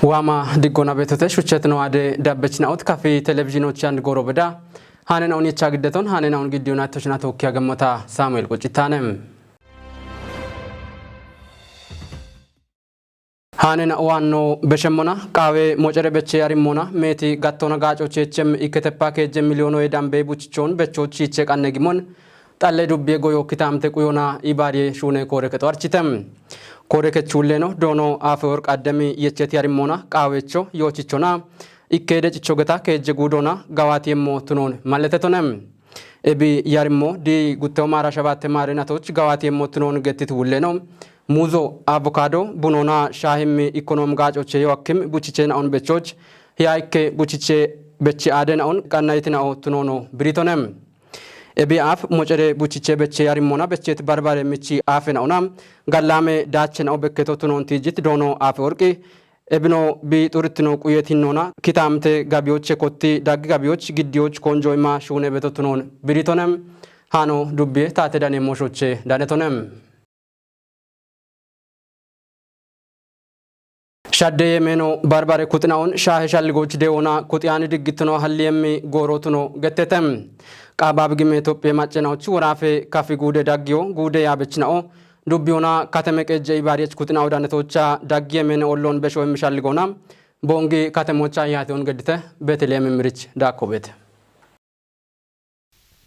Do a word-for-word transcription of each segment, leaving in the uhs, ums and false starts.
Waama diggona beetote shuchetino ade dabbechina ot kafi televizhinochi and goro beda. Hanena un yecha giddeton hanena un giddiyo nattochina tokki agammota Samuel Qucitane. Hanena waanno beshemmona qaawe mocere beche yarimmona meeti gattona gaaco chechem iketeppa keejje miliyoono ye dambe buchichon bechochi che qanne gimon xalle dubbiye goyo kitaamte quyona ibaariye shuune koore kexo architem. Koore kechuulleno doono Afe Worq Addemi yecheti yarimmona qaawecho yoochichona ikke decicho geta keejje guudona gawaatiyemmo tunoon malletetonem. Ebi yarimmo di guttewo maara shabatte maare natoch gawaatiyemmo tunoon gettit wulleno muuzo, avokado, bunona shaahimmi ikonoom gaacoche yo akkim buchiche naon bechoch hiya ikke buchiche bechi aade naon qannayitinao tunono biritonem. Ebi aaf mocere buchiche beche yarimmona bechet barbare michi aafena'ona gallame daachena'o bekketo tunon tijit doono Afe Worqi ebino bi xurittino quyet hinnona kitaamte gabiyoche kotti daggi gabiyoch giddiyoch konjo ima shuune beto tunon biritonem. Hano dubbiye taate dane moshoche danetonem. Shadde yemeno barbare kuxina'on shaahe shalligoch deewona kuxiyaani diggitino halliyemmi goorootuno gettetem. Qaabab gime Itophiye maccenaoch woraafe kafi guude daggiyo guude yaabechina'o dubbiyona kateme qeejje ibaariyech kuxina'o danetocha daggi yemene olloon besho yemmi shalligona boongi katemocha yaatiyon geddite Beteleem mirich daakko beete.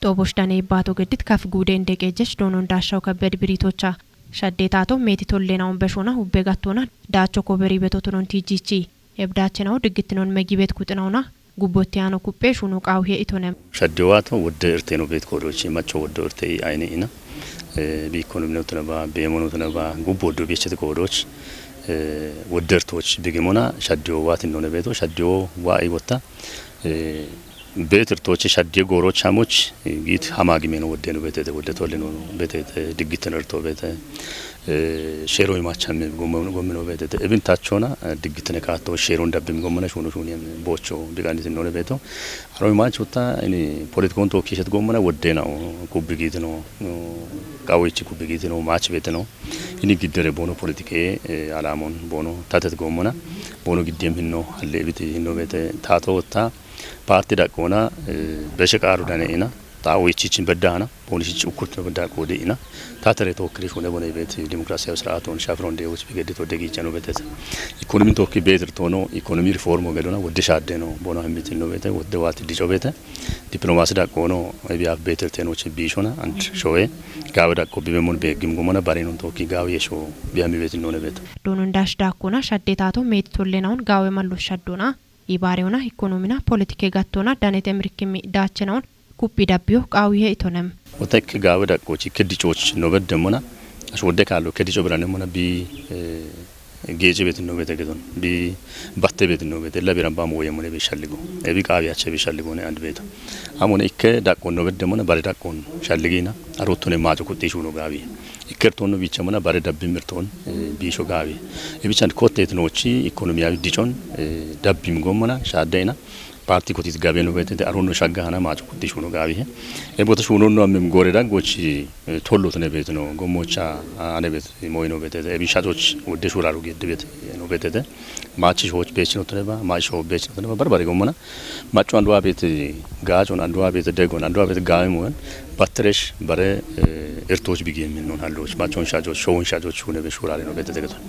Xoobosh dane ibbaato geddit kaf guude inde qeejjech doonon daashaw kabbed biriitocha. Shaddee taato meeti tolleenaun beshona ubbe gattoona daacho koberi beto tunon tiijiichi. Ebdaachenau diggittinon megibet kuxinauna gubbotte aano kuppe shuno qaawihe itonem. Shaddiwaato wodde irteeno beet koodoochi macho woddo irtei ayine ina. Bi ikonominotinaba beemonotinaba gubbo woddo biechete koodooch wodde irtooch bigimona shaddiwo waatinnoone beeto shaddiwo waa iwotta. Beet irtoochi shaddiye goorooch hamoch giit hama gimeno wodde no beetete wodde tolle no beetete diggitteno irtoo beete. Sheero imachamme gommino beetete ebin tachona diggittene kaatto sheeron dabbim gommona shuuno shuuniyem boocho biqanditinnoone beeto. Aro imaach utta ini politikon tookki ishet goommona woddeenao kubbi giitino qawechi kubbi giitino maach beetino. Ini giddere boono politike alaamon boono tatet goommona boono giddiyem hinno halle ibiti hinno beete taato wotta. Paarti daqqoona beshe qaaru dane ina xaa woyichichin beddaana boonishich ukkurtino bedda qoode ina. Tatere tookkiri shuune bone beeti dimokiraasiyawi siraaton shafiron deewoch bigeddito degiichano beetete. Ikonomin tookki beetirtoono ikonomi riformo gedona wodde shaaddeno boono hemmitinno beete wodde waati dico beete. Diplomaasi daqqoono ebiyaaf beetirteenoche biishona and showe gaawe daqqo bibemon beeggim gomona barenon tookki gaawe yesho biyami beetinnoone beeto. Doonon daash daakkona shadde taato meeti tollenaun gaawe mallo shaddona. Ibaarewona ikonomina politike gattona danete mirkimi daachenawun kuphi dabbiyo qaawihe itonem. Otek gaawe daqqoochi keddichooch nobeddemona ash wodde kaallo keddicho biranemona bi geece beetinno beete gedon bi batte beetinno beete labiran ba mooyemmone be shalligo ebi qaawiyache be shalligone and beeto. Amone ikke daqqon nobeddemona bare daqqon shalligina arottone maaco kuxxishuno gaawi ikkertonno biichamona bare dabbim irton biisho gaawi. Ebichan kotteetinochi ikonomiyawi dicon dabbim gommona shaaddeyna. Paarti kotis gabeno beetete aronno shagga hana maaco kuxxishuno gaawihe. Ebota shuunonno ammem goore daggochi tollotone beetino gommocha ane beet mooyino beetete ebi shacoch wodde shuuraro gedde beet no beetete. Maachi shooch beechinotoneba maachi shoo beechinotoneba barbare gommona. Macco anduwa beete gaacon anduwa beete deggon anduwa beete gaame moyon batteresh bare irtooch bigiyemmin non halloch maccon shajoch showon shajoch hunebe shuurare no beete degeton.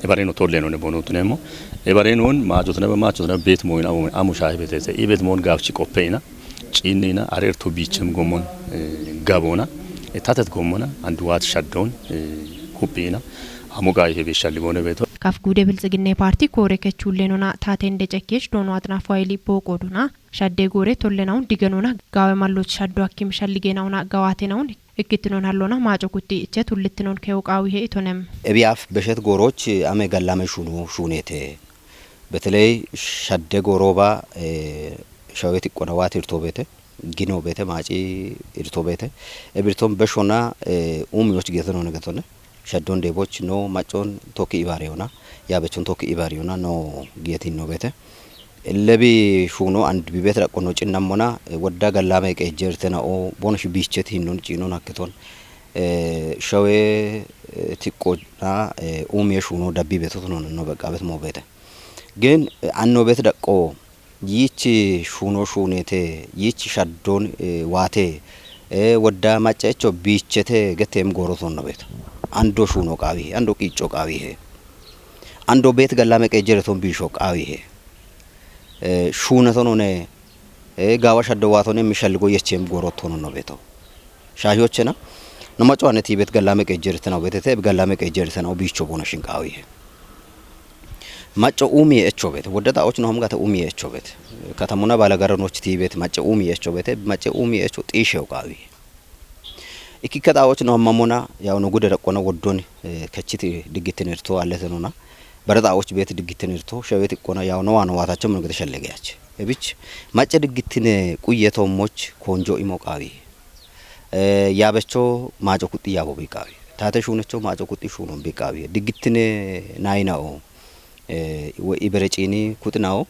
Ebare no tolle none bono tunemo. Ebare non maajotoneba maachotoneba beet moyon amu amu shaahe beetete i beet moon gaafchi qoppe ina ciinne ina are irto biichem gommon gabona. Etatet gommona anduwat shaddon kuphi ina. Hamo gaayihe beeshalligoone beeto. Kaf guude bilxiginne paarti koore kechuullenona taatende cekkeech doono axinaafu hayili booqoodona. Shadde goore tollenawun digenona gaawe malloch shaddo akkim shalligenawuna gawaatenawun ikkittinon hallona maaco kutti iche tullittinon kewo qaawihe itonem. Ebiyaaf beshet gooroch ame gallame shuno shuunete. Beteley shadde gooroba shawe tiqqona waati irto beete gino beete maaci irto beete. Ebirton beshona umiyoch geetonone getone. Shaddon deeboch no maccon tokki ibaariyona yaabechon tokki ibaariyona no geetinno beete. Lebi shuuno and bibet raqqono cinnammona wodda gallame qeejjeertena o bonosh biichet hinnon ciinon hakketon shawe tiqqona umiye shuuno dabbi beetotonon no beqqabet moo beete. Gin anno bet daqqo yiichi shuuno shuunete yiichi shaddon waate wodda maccecho biichete getteem gooroton no beto. Ando shuuno qaawihe, ando qiicco qaawihe, ando bet gallame qeejjereton biisho qaawihe, shuunatonone gaawa shaddo waatone mishalligo yecheem gooroton no beto. Shaahiyochena no macco ane tiibet gallame qeejjeretena betete gallame qeejjeretena biicho boona shinqaawihe. Macco umiye echo bete, wodda xaa'och no hamgate umiye echo bete. Katamuna balagaronoch tiibet macce umiye echo bete, macce umiye echo xiishew qaawi. Ikkikka xaa'och no hammamuna yaw no gude daqqona woddon kechiti diggitin irto allete nona. Bare xaa'och bet diggitin irto shewet iqqona yaw no waano waatacho mun gede shallegeyach. Ebich macce diggitine quye tommoch konjo imo qaawi. Yaabecho maaco kuxxi yaabo biqaawi. Taate shuunecho maaco kuxxi shuunon biqaawi. Diggittine naayinao ibere ciini kuxinao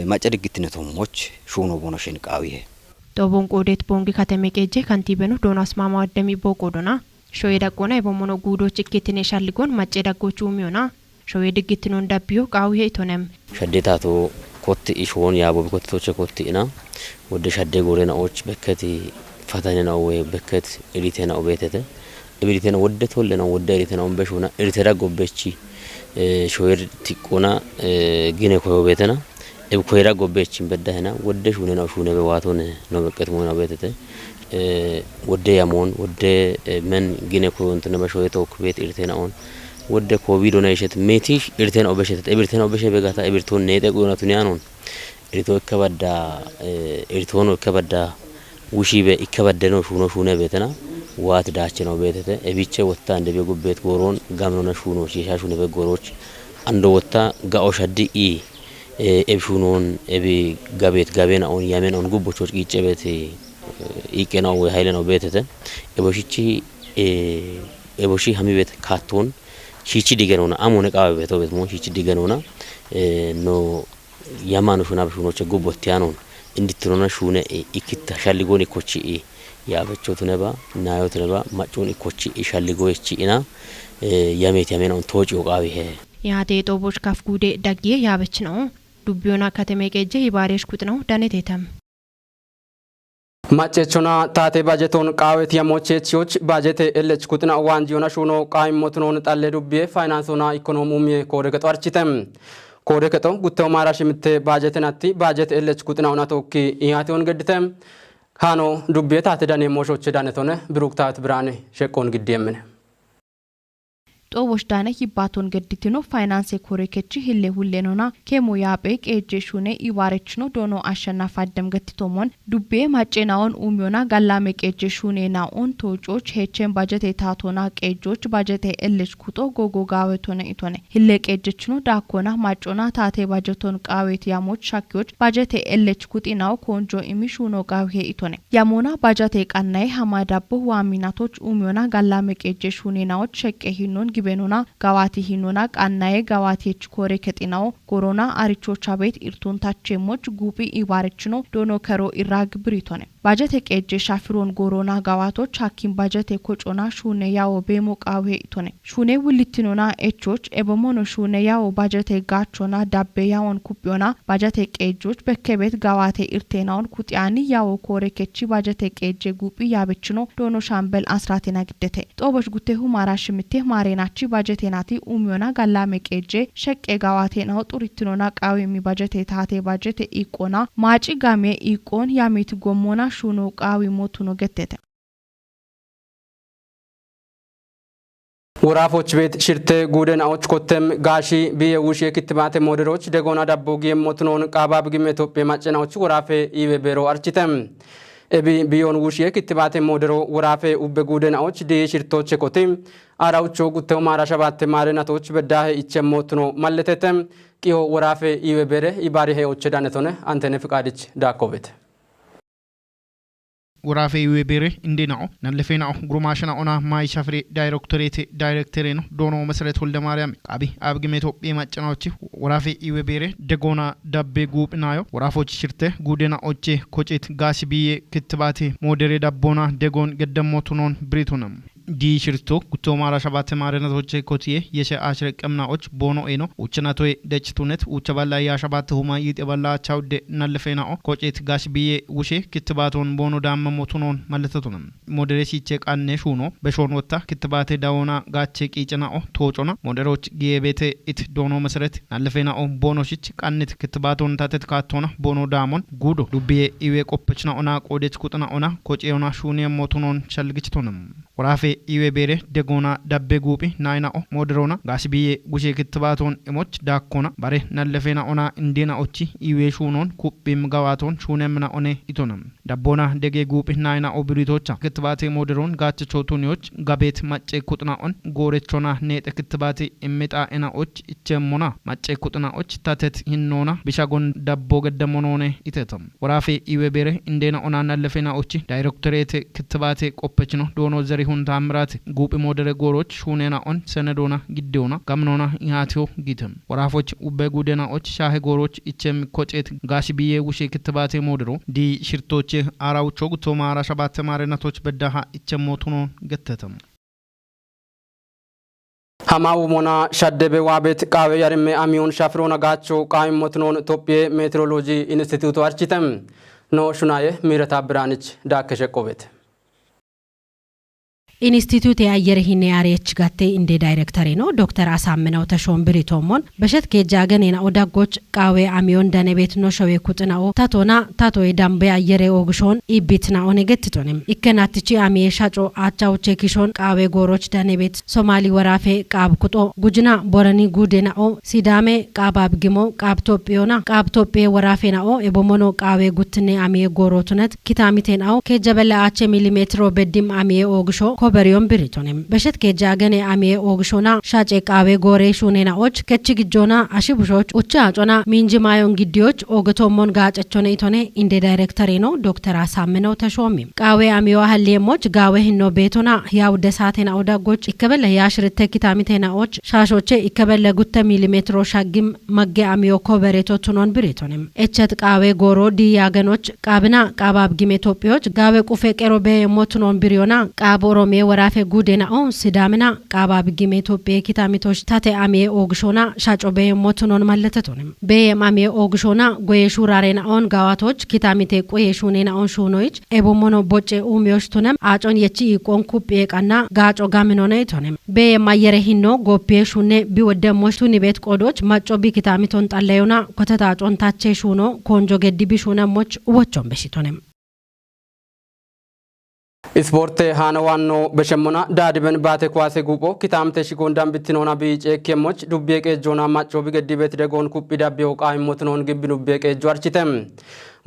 macca diggittine tommoch shuuno bono shin qaawihe. Xobon qoodet bongi kateme qeejje kantiibeno doono asmaama addemi boo qoodona. Shoye daqqoona ebo mono guudoch ikkittine shalligon macce daggochu umiyona. Shoye diggittinon dabbiyo qaawihe itonem. Shadde taato kotti ishoon yaabobi kotti toche kotti ina. Wodde shadde goorena och bekketi fatane na owe bekket irite na obetete. Ibirite na wodde tolle na wodde irite na ombe shuna irite da gobbechi. Shoyer tiqqona gine koyo betena. Eb koyra gobbechi bedda hena wodde shune na shune be waatone no bekket mo na obetete. Wodde yamon wodde men gine koyo ontune ba shoye tok bet irite na on. Wodde covid ona ishet metish irite na obeshet ibirite na obeshe begata ibirton nete qoyona tuniyanon. Irito ikka badda iritono ikka badda wushibe ikka baddeno shuno shune betena. Waati daacheno betete ebiche wotta ande be gubbet goron gamnona shuno shisha shune be goroch. Ando wotta ga'o shaddi i eb shunon ebi gabet gabena on yamen on gubbochoch qiice beti iqena owe hayleno betete. Eboshichi eboshi hami bet katton shichi digenona amone qawe beto bet mon shichi digenona. No yamano shuna be shunoche gubbotiyanon indittinona shune ikkitta shalligoni kochi i. Yaabecho tuneba nayo tuneba maccun ikkochi i shalligoyechi ina. Yameti yamena on tooci oqawi he. Yaate xooboch kaf guude daggiye yaabechino dubbiyona kateme qeejje hibaaresh kuxino danetetam. Maccechona taate bajeton qaawet yamoche chiyoch bajete ellech kuxina waanjiyona shuno qaayimmotunon xalle dubbiye faynansona ikonomu miye koode kexo architem. Koode kexo guttewo maara shimitte bajetenatti bajete ellech kuxina ona tookki iyaate on geddite. Hano dubbiye taate dane mooshoche danetone Biruktaawet Biraane sheqqon giddi yemmine. Xoobosh daane yibbaaton gedditino faynaanse kore kechi hille hullenona keemo yaaphe qeejje shuune ibaarechino doono ashshannaf addem gettitomon dubbiye macce naon uumiyona gallaame qeejje shuune naon toococh heechen bajete taatona qeejjoch bajete ellech kuxo gogo gaawetone itone. Hille qeejjechino daakkona maccona taate bajeton qaawet yamoch shakkiyoch bajete ellech kuxi nao koonjo imi shuuno qaawihe itone. Yamoona bajate qannaye hama dabbo waaminatoch uumiyona gallaame qeejje shuune naoch sheqqe hinnon gibenona gawaati hinona qannaye gawaatiyech koore kexinawo gorona arichocha beet irton tachemmoch guuphi ibaarechino doono kero irra gibiritone. Bajete qeejje shafiron gorona gawaatoch hakkim bajete kocona shuune yawo beemo qaawihe itone. Shuune wulittinona echoch ebomono shuune yawo bajete gaachona dabbe yawon kuphiyona bajete qeejjoch bekkebet gawaate irtenawon kuxiyani yawo koore kechi bajete qeejje guuphi yaabechino doono shambel asrate nagiddete. Xooboch guttehu maara shimitte maareenachi bajetenati uumiyona gallaame qeejje sheqqe gawaatenawo xurittinona qaawimmi bajete taate bajete iiqqona maaci game iiqqon yamit gommona shuuno qaawimmo tuno gettete. Woraafoch beet shirte guude naoch kottem gaashi biye wuushiye kittibaate mooderoch degoona dabbo giyemmo tunon qaabab gimme Itophiye macce naoch woraafe iiwe beero architem. Ebi biyon wuushiye kittibaate moodero woraafe ubbe guude naoch diyi shirtoche koti. Aara ucho guttewo maara shabatte maare natoch beddahe ichemmo tuno malletete. Qiyo woraafe iiwe beere ibaari heyoche danetone Antene Fiqaadich daakkobete. Woraafe iiwe beere inde nao nallefe nao gurumaasha naona maayi shafire daayirektoreete daayirektereno doono Meseret Woldemaariyam qaabi abgime Itophiye macca naochi woraafe iiwe beere degoona dabbe guuphi nayo woraafoch shirte guude naoche kocit gaasi biye kittibaate moodere dabboona degoon geddemmo tunon biritunam. Di shirto gutto mara shabatte mare na toche kotiye yeshe ashre qemna och bono eno. Uchna toye dech tunet ucha balla ya shabatte huma yite balla cha udde nalle fena o kochit gas biye wushe kitbaton bono damma motunon malletatun. Modere siche qanne shuno beshon wotta kitbate dawona gache qicana o tocona moderoch giyebete it dono mesret nalle fena o bono shich qannet kitbaton tatet katona bono damon gudo dubbiye iwe qoppechna ona qodech kutna ona koce ona shuni motunon shalgichtonam. Warafe iwe bere degona dabbe gupi naina o moderona gasibiye gushe kitbaton emoch dakona bare nalle fena ona indina ochi iwe shunon kubbim gawaton shunemna one itonam. Dabbona dege gupi naina o biritocha kitbate moderon gache chotuniyoch gabet macce kutna on gorechona nete kitbate immita ena och ichemmona macce kutna och tatet hinnona bishagon dabbo geddemonone itetam. Warafe iwe bere indena ona nalle fena ochi dayrektorete kitbate qoppechno dono zerihun tamrate gupi modere goroch shunena on senedona giddona gamnona ihatio gitem. Warafoch ubbe gudena och shahe goroch ichem kochit gasibiye wushe kitbate modero di shirtoche ara ucho gutto mara shabatte mare natoch beddaha ichem motunon gettetam. Hamawu mona shaddebe wabet qawe yarime amiyun shafirona gacho qaim motunon Tophiye Meteorology Institute architem. No shunaye mirata biranich dakke sheqqobet. Institute ayyere hinne arech gatte inde dayrektere no doktor Asamminaw Tashon Biritoomon beshet keejja genena odaggoch qawe amiyon danebet no showe kuxina'o tatona tatoye dambe ayyere oogishon ibbitna one gettitonem. Ikkenattichi amiye shaco acha uche kishon qawe gooroch danebet Somali warafe qaab kuxo gujina Borani gudena'o Sidame qaab abgimo qaab Tophiyona qaab Tophiye warafena'o ebomono qawe guttinne amiye goorotunet kitamitena'o keejja bella ache milimetro beddim amiye oogisho koberiyon biritonem. Beshet keejja gene amiye oogishona shace qawe goore shunena'och kechi gijjona ashi bushoch ucha acona minji mayon giddiyoch oogetommon gaacechone itone inde dayrektere no doktor Asammino Tashoomi. Qawe amiyo ahalli emmoch gawe hinno beetona ya wudde saatena odaggoch ikkebelle ya shiritte kitamitena och shaashoche ikkebelle gutte milimetro shaggim magge amiyo kobere tottunon biritonem. Echet qawe goro di yagenoch qabina qabab gime Tophiyoch gawe qufe qero be yemmotunon biriyona qab Oromiye warafe gudena on Sidamina qabab gime Tophiye kitamitoch tate amiye oogishona shaco be yemmotunon malletetonem. Beyem amiye oogishona goye shurarena on gawatoch kitamite quye shunena on shunoich ebomono bocce umiyosh tunem acon yechi iqon kuphiye qanna gaaco gaminone itonem. Beyem ayyere hinno goppiye shunne bi wodde mosh tuni bet qodoch macco bi kitamiton xalleyona koteta acon tache shuno konjo geddi bi shune moch wochon beshitonem. Isporte hano wanno beshemmona dadiben baate kuwase guupho kitamte shigon dambittinona bi ceekki emmoch dubbiye qeejjona macco bi geddi bet degon kuphi dabbiyo qaimmotinon gibbi dubbiye qeejjo architem.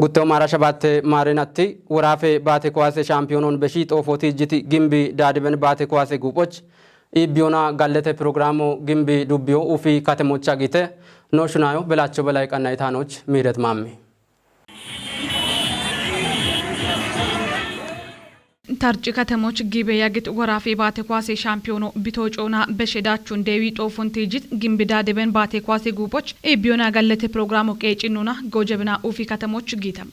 Gutto mara shabatte marinatti worafe baate kuwase shampiyoonon beshi xoofoti jiti gimbi dadiben baate kuwase guuphoch iibbiyona gallete pirogiraamo gimbi dubbiyo ufi katemocha gite no shunayo belacho belay qanna itanoch miiret maammi. Tarci katemoch gibe yagit worafe baate kuwase shampiyoono bito coona beshe dachun deewi xoofunti jit gimbi dadeben baate kuwase guuphoch iibbiyona gallete pirogiraamo qeecinnuna gojebina ufi katemoch giitam.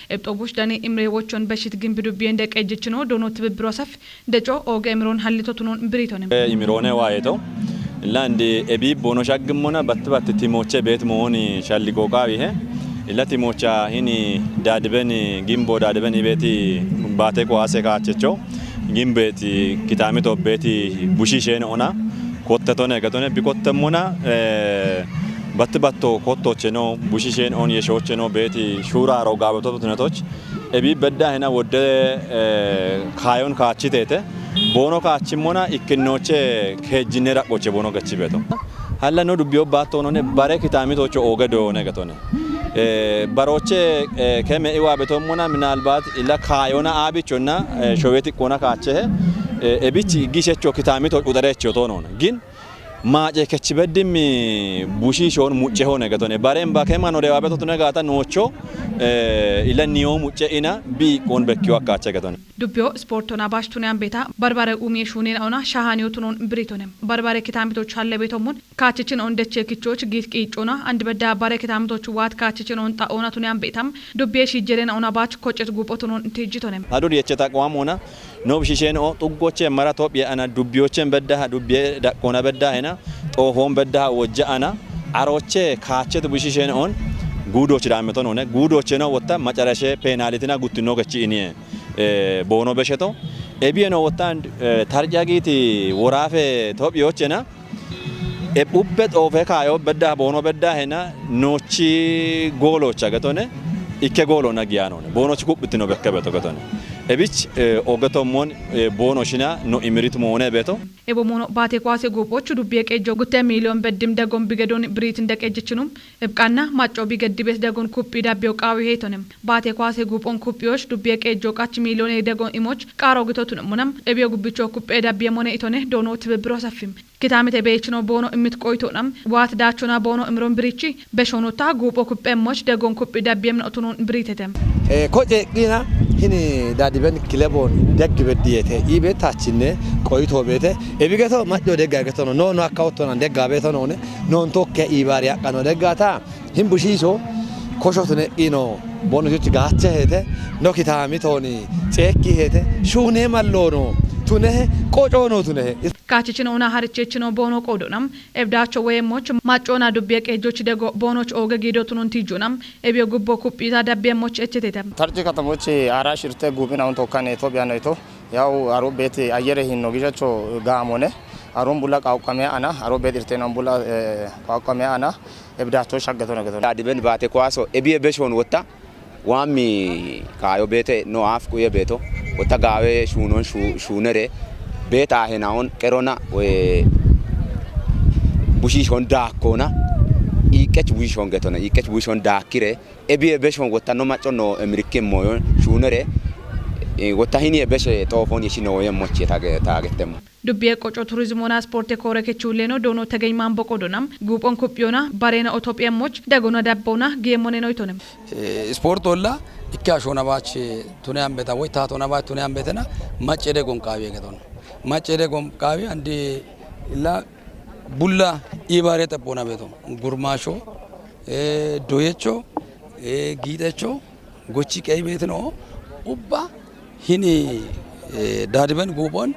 Ebxobush dani imre wochon beshit gimbi dubbiyen de qejjechino dono tibibiro sef deco oge emiron hallito tunon biritonim. Imiroone waayeto. Illa indi ebi bono shaggimmona batti batti timoche bet mooni shalli qoqawihe. Illa timocha hini dadiben gimbo dadiben ibeti baate kuwase kaachecho. Gimbeti kitami tobbeti bushi shene ona. Kottetone gatone bi kottemmona, eh, batti batto kottocheno, bushi shene on yeshocheno beti shuraro gaabetoto tunetoch. Ebi bedda hena wodde, eh, kaayon kaachitete. Boono kaachimmona ikkinnoche keejjinne raqoche boono gachibeto. Halla no dubbiyo baattonone bare kitami tocho oge doone gatone. Eh, baroche, eh, keme iwa betommona minalbat illa kaayona abichonna, eh, showeti qona kaachehe, eh, ebichi gishecho kitami to udarecho tonona. Gin Maace kech beddim bushiishon mucce hone getone. Bareen bakema no dewa beto tune gata nocho, eh, ila niyo mucce ina bi kon bekkiyo akkache getone. Dubbiyo sportona bash tune ambeta barbare umie shunen ona shahaniyo tunon britone. Barbare kitamito challe beto mun kachichin on deche kichoch git qichona and bedda bare kitamito chuwat kachichin on ta ona tune ambetam. Dubbiye shijeren ona bach kochet gupo tunon tijitone. Adu yeche taqwam ona no bishisheno tuggoche mara Tophiya ana dubbiyochen bedda dubbiye daqona bedda hena xofon bedda wojja ana aroche kachet bishisheno on gudoch dameton one gudocheno wotta macarashe penalitina guttino kechi inie, eh, bono besheto. Ebiyeno wotta, eh, tarja giti worafe Tophiyochena. Eb ubbe xoofe kaayo bedda boono bedda hena nochi goolocha getone ikke goolona giyanone. Boonochi kubbitino bekke beto getone. Ebich, eh, ogeto mon, eh, boono shina no imirit moone beto. Ebo mono baate kwase gupochu dubbiye qejo gutte miliyon beddim dagon bigedon biritin deqejichinum. Eb qanna macco bigeddibes dagon kuppi dabbiyo qaawi heetonem. Baate kwase gupon kuppiyosh dubbiye qejo qach miliyon dagon imoch qaaro gitotun munam. Ebiyo gubbicho kuppe dabbiye mone itone doono tibe biro saffim. Kitamite beechino boono immit qoyto'nam, waat daachona boono imron birichi, beshonota guupho kuppemmoch dagon kuphi dabbiyemna utunon biritete. Eh, koce qina hini dadiben kilebon deggi beddiyete, ibe tachinne qoyto bete, ebigeto macco degga getono, no, no, akka ottonan degga betonone, non tokke ibari akkano deggata, Hin bushiisho kosho tune ino bono juchi gaache hete no kitami toni ceekki hete shune mallono tune qocono tune. Kachichino una harichechino bono qodonam ebdacho weyemmoch maccona dubbiye qejochi dego boonoch ooge giido tunun tijjunam ebiyo gubbo kuphita dabbiyemmoch echetetem. Tarci katamochi ara shirte guuphin aun tokkan Ethiopia noyto yaw aro beeti ayyere hinno gijacho gaamone aron bulla qawqame ana aro beet irteno bulla, eh, qawqame ana Ebdaachoo shaggatona gatona. Daadiben baate kuwaaso ebiye beshon wotta waammi kaayo beete no aaf quye beeto wotta gaawe shuunon shu-, shuunere beeta henaon qerona we bushiishon daakkona iiqqech bushiishon getona iiqqech bushiishon daakkire ebiye beshon wotta no macco no emirikki moyon shuunere, eh, wotta hiniye beshe xoofon yeshi no woyen mochiye taage-, taagettemmo. Dubbiye qoco turizimona sporte koore kechulleno doono tegeny mambo qodonam guuphon kuphiyona barena Ethiopia moch dagona dabbona giyemoneno itonem. Eh, sport olla ikke ashona bach tune ambeta woy taatona bach tune ambetena maccede gon qaawi egeton. Maccede gon qaawi andi illa bulla ibare xeppona beto. Gurmasho, eh, doyecho, eh, giitecho, gochi qey beetino ubba hini, eh, daadiben guuphon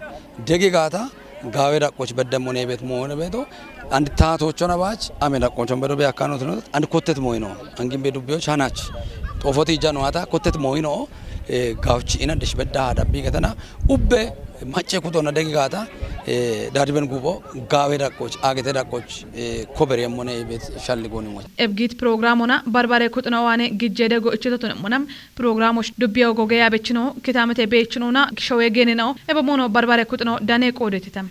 degi gaata gaawe daqqoch beddemmo ne beet moone beeto and taatochona baach ame daqqochon bedo be akkanotino and kottet moyino angin be dubbiyoch hanach xoofoti ijano ata kottet moyino, eh, gawchi ina dish bedda dabbi getana ubbe macce kudona degi gaata, eh, daadiben guubo gaawe daqqoch agete daqqoch, eh, kober yemmone beet shalli goni moch. Ebgit programona barbare kuxno wane gijje dego ichito tunemmonam Programoch dubbiyo gogeya bechino kitamete bechinona showe genenao ebe mono barbare kuxno dane qoodetitam.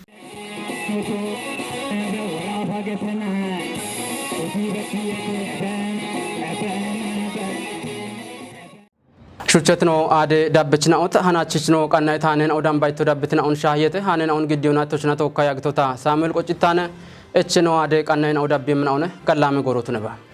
Shuchetno aade dabbechinaot hanachechno qanna itanen odambayto dabbitinaon shahiyete hanen aun giddiyona tochna tokka yagtota Samuel Qoccitane echeno aade qanna in odabbi mnaone kallame gorotuneba.